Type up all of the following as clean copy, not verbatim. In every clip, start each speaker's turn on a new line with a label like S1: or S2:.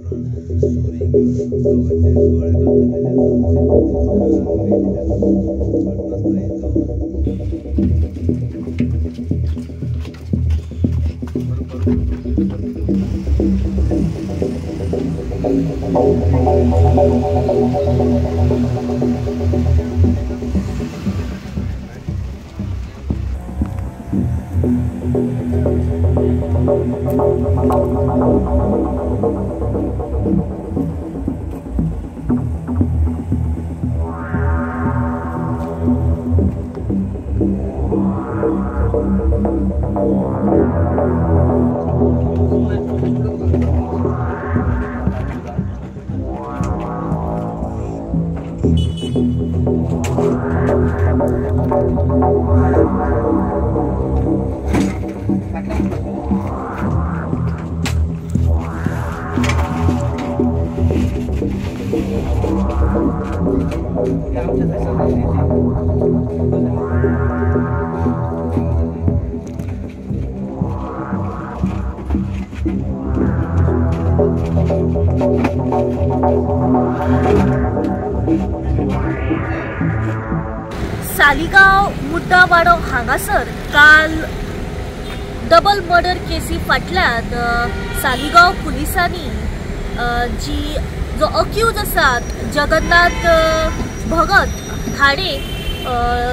S1: उपरांत सुरी घेवन दोगांचे गळे कातरलेले आसा अशें पुलीस सांगून येयलेले आसा. घटनास्थळी
S2: सालिगांव मुड्डावाडो हांगासर काल डबल मर्डर केसी फाटल्यान सालिगांव पुलिसांनी जी जो अक्यूज आसात जगन्नाथ भगत हाणे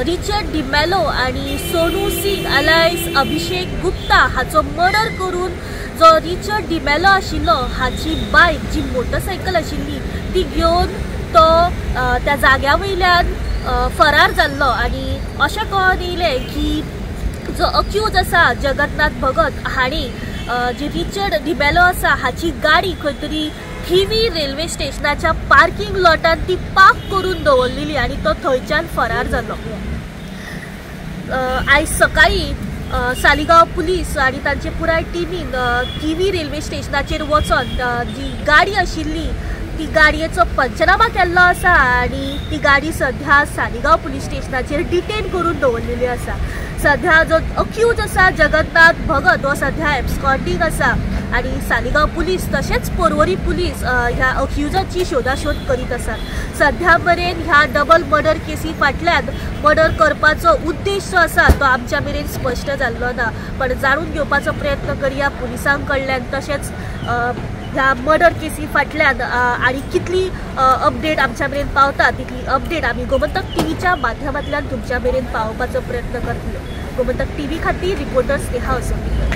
S2: रिचर्ड डिमेलो आनी सोनू सिंग अलायस अभिषेक गुप्ता हाचो मर्डर करून जो रिचर्ड डिमेलो आशिल्लो हाची बायक जी मोटरसायकल आशिल्ली ती घेवन तो त्या जाग्या वयल्यान फरार जाल्लो. आनी अशें कळोन येयलें की जो अक्यूज आसा जगन्नाथ भगत हाणी जी रिचर्ड डिमेलो आसा हाची गाडी खंय तरी थिवी रेल्वे स्टेशनाच्या पार्किंग लॉटान ती पार्क करून दवरलेली आनी तो थंयच्यान फरार जालो. आयज सकाळीं सालिगांव पुलीस आनी तांचे पुराय टिमीन थिवी रेल्वे स्टेशनाचेर वचोन जी गाडी आशिल्ली ती गाडयेचो पंचनामा केल्लो आसा आनी ती गाडी सध्या सालिगांव पुलीस स्टेशनाचेर डिटेन करून दवरलेली आसा. सध्या जो अक्यूज आसा जगन्नाथ भगत हो सध्या एब्सकॉन्डिंग आसा आनी सालिगांव पुलीस तशेंच पोरवरी पुलीस ह्या अक्युजाची शोधाशोध करीत आसात. सध्या मेरेन ह्या डबल मर्डर केसी फाटल्यान मर्डर करपाचो उद्देश जो आसा तो आमच्या मेरेन स्पश्ट जाल्लो ना, पण जाणून घेवपाचो प्रयत्न करया पुलिसां कडल्यान. तशेंच ह्या मर्डर केसी फाटल्यान आनी कितली अपडेट आमच्या मेरेन पावता तितली अपडेट आमी गोमंतक टीव्हीच्या माध्यमांतल्यान तुमच्या मेरेन पावोवपाचो प्रयत्न करतले. गोमंतक टीव्ही खातीर रिपोर्टर स्नेहा असोलीकर.